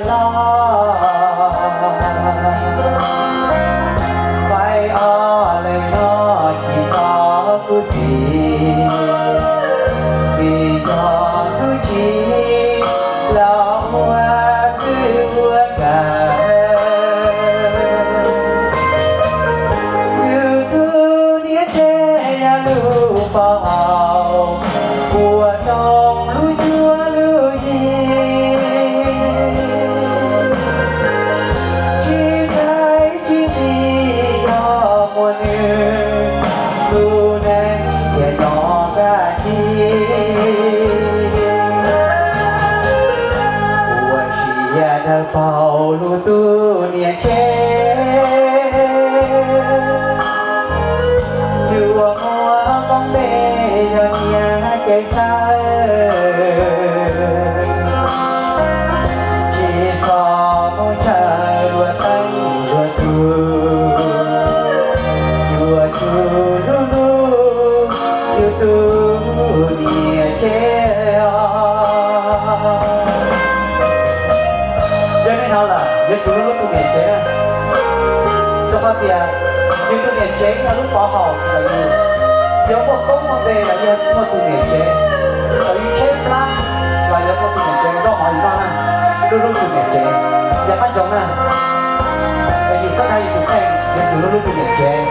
los, faib ob leeg no tsis txhob khuv xim, vim yog hnub tsis los ua twj ua kav. Yus tus niam tsev yog lub pov haum, ua rau lub cuab lub yig, tsis txhais tsis tiv yog muaj nws, lub neej thiaj nyob kaj dig. Ua siab dawb paug lub tus niam tsev, tus uas muaj koob npe yog niam tsev xawb, tsis txhob mus ntshaw luag teeb luag tug, yuav tsum hlub hlub yus tus niam tsev os. Yog nej hnov lawm, yuav tsum hlub hlub tus niam tsev na, rau qhov tias yus tus niam tsev yog lub pov haum ntawm yus, yog muaj koob muaj npe los yog muaj tus niam tsev, thaum yus tshaib plab los yog muaj tus niam tsev zaub mov yus noj na. Hlub hlub tus niam tsev, yog qab ntsoov na, yus txhob hais yus tus kheej, yuav tsum hlub hlub tus niam tsev.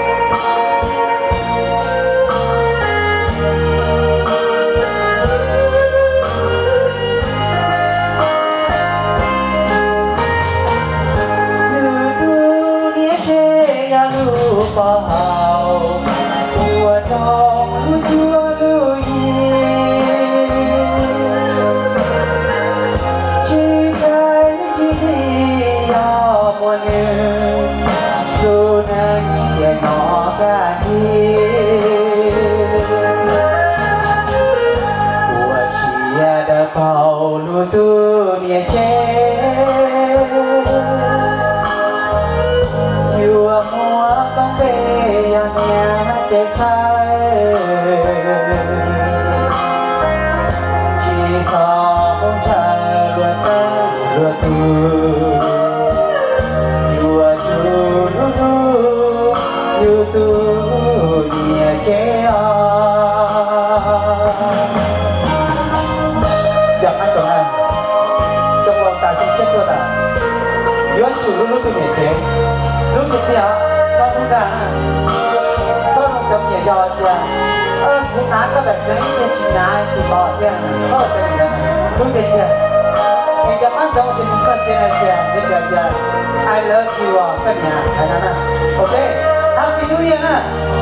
Yus tus niam tsev yog lub pov haum, ua rau lub cuab lub yig, tsis txhais tsis tiv yog muaj nws, lub neej thiaj nyob kaj dig. Ua siab dawb paug lub tus niam tsev, tus uas muaj koob npe yog niam tsev xawb, tsis txhob mus ntshaw luag teeb luag tug, yuav tsum hlub hlub yus tus niam tsev os. Yog qab ntsoov na, xyoo laus tas xyoo tshiab tuaj tas, yuav tsum hlub hlub tus niam tsev. Hlub tiag tiag, txhob hlub dag na. Txhob zoo cov me nyuam yog tias, kuv hnav koj daim tsev, ib tug tsis hnav tus tod tiag, txhob cov me nyuam yog, hlub tiag tiag. Es cov qab ntsoov tias mus txog tsev na tias, yuav tsum tias, I love you, koj niam, hais no na. Ok, Happy New Year na.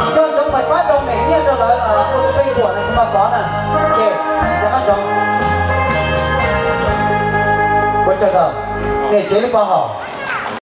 Nco ntsoov pab pab donate nyiaj rau lawv ua tus pej xeem no kuv no tod na. Ok, yog qab ntsoov. Ua tsaug ntau, niam tsev lub pov haum.